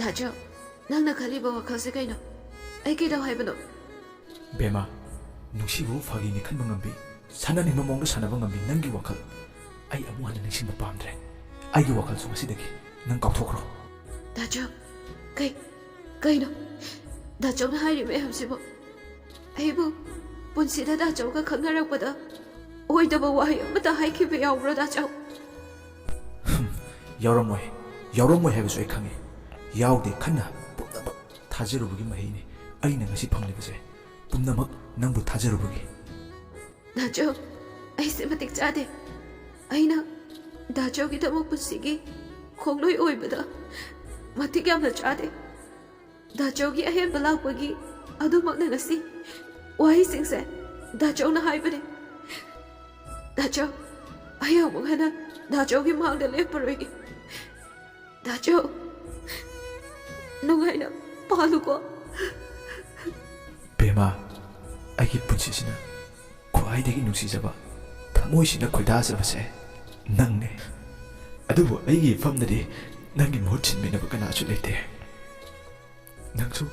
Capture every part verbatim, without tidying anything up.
ꯗꯥꯆꯧ, ꯅꯪꯅ ꯈꯜꯂꯤꯕ ꯋꯥꯈꯜꯁꯦ ꯀꯩꯅꯣ? ꯑꯩ ꯀꯩꯗꯧ ꯍꯥꯏꯕꯅꯣ? ꯕꯦꯃꯥ, ꯅꯨꯡꯁꯤꯕꯕꯨ ꯐꯥꯒꯤꯅꯤ ꯈꯟꯕ ꯉꯝꯕꯤ, ꯁꯥꯟꯅꯅꯤꯡꯕ ꯃꯑꯣꯡꯗ ꯁꯥꯟꯅꯕ ꯉꯝꯕꯤ ꯅꯪꯒꯤ ꯋꯥꯈꯜ ꯑꯩ ꯑꯃꯨꯛ ꯍꯟꯅ ꯅꯤꯡꯁꯤꯡꯕ ꯄꯥꯝꯗ꯭ꯔꯦ꯫ ꯑꯩꯒꯤ ꯋꯥꯈꯜꯁꯨ ꯉꯁꯤꯗꯒꯤ ꯅꯪ ꯀꯥꯎꯊꯣꯛꯈ꯭ꯔꯣ꯫ ꯗꯥꯆꯧ, ꯀꯩ, ꯀꯩꯅꯣ? ꯗꯥꯆꯧꯅ ꯍꯥꯏꯔꯤ ꯃꯌꯥꯝꯁꯤꯕꯨ? ꯑꯩꯕꯨ ꯄꯨꯟꯁꯤꯗ ꯗꯥꯆꯧꯒ ꯈꯪꯅꯔꯛꯄꯗ ꯑꯣꯏꯗꯕ ꯋꯥꯍꯩ ꯑꯃꯠꯇ ꯍꯥꯏꯈꯤꯕ ꯌꯥꯎꯕ꯭ꯔꯣ, ꯗꯥꯆꯧ? ꯌꯥꯎꯔꯝꯃꯣꯏ꯫ ꯌꯥꯎꯔꯝꯃꯣꯏ ꯍꯥꯏꯕꯁꯨ ꯑꯩ ꯈꯪꯉꯤ꯫ ꯌꯥꯎꯗꯦ ꯈꯟꯅ ꯄꯨꯝꯅꯃꯛ ꯊꯥꯖꯔꯨꯕꯒꯤ ꯃꯍꯩꯅꯤ ꯑꯩꯅ ꯉꯁꯤ ꯐꯪꯂꯤꯕꯁꯦ꯫ ꯄꯨꯝꯅꯃꯛ ꯅꯪꯕꯨ ꯊꯥꯖꯔꯨꯕꯒꯤ꯫ ꯗꯥꯆꯧ, ꯑꯩꯁꯦ ꯃꯇꯤꯛ ꯆꯥꯗꯦ꯫ ꯑꯩꯅ ꯗꯥꯆꯧꯒꯤꯗꯃꯛ ꯄꯨꯟꯁꯤꯒꯤ ꯈꯣꯡꯂꯣꯏ ꯑꯣꯏꯕꯗ ꯃꯇꯤꯛ ꯌꯥꯝꯅ ꯆꯥꯗꯦ꯫ ꯗꯥꯆꯧꯒꯤ ꯑꯍꯦꯟꯕ ꯂꯥꯛꯄꯒꯤ ꯑꯗꯨꯃꯛꯅ ꯉꯁꯤ ꯋꯥꯍꯩꯁꯤꯡꯁꯦ ꯗꯥꯆꯧꯅ ꯍꯥꯏꯕꯅꯤ꯫ ꯗꯥꯆꯧ, ꯑꯩ ꯑꯃꯨꯛ ꯍꯟꯅ ꯗꯥꯆꯧꯒꯤ ꯃꯥꯡꯗ ꯂꯦꯞꯄꯔꯣꯏꯒꯦ꯫ ꯗꯥꯆꯧ, ꯅꯨꯡꯉꯥꯏꯅ ꯄꯥꯜꯂꯨꯀꯣ꯫ ꯕꯦꯃꯥ, ꯑꯩꯒꯤ ꯄꯨꯟꯁꯤꯁꯤꯅ ꯈ꯭ꯋꯥꯏꯗꯒꯤ ꯅꯨꯡꯁꯤꯖꯕ, ꯊꯃꯣꯏꯁꯤꯅ ꯈꯣꯏꯗꯥꯖꯕꯁꯦ ꯅꯪꯅꯦ꯫ ꯑꯗꯨꯕꯨ ꯑꯩꯒꯤ ꯏꯐꯝꯗꯗꯤ ꯅꯪꯒꯤ ꯃꯍꯨꯠ ꯁꯤꯟꯕꯤꯅꯕ ꯀꯅꯥꯁꯨ ꯂꯩꯇꯦ꯫ ꯅꯪꯁꯨ,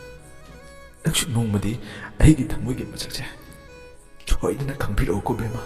ꯅꯪꯁꯨ ꯅꯣꯡꯃꯗꯤ ꯑꯩꯒꯤ ꯊꯃꯣꯏꯒꯤ ꯃꯁꯛꯁꯦ ꯁꯣꯏꯗꯅ ꯈꯪꯕꯤꯔꯛꯎꯀꯣ, ꯕꯦꯃꯥ꯫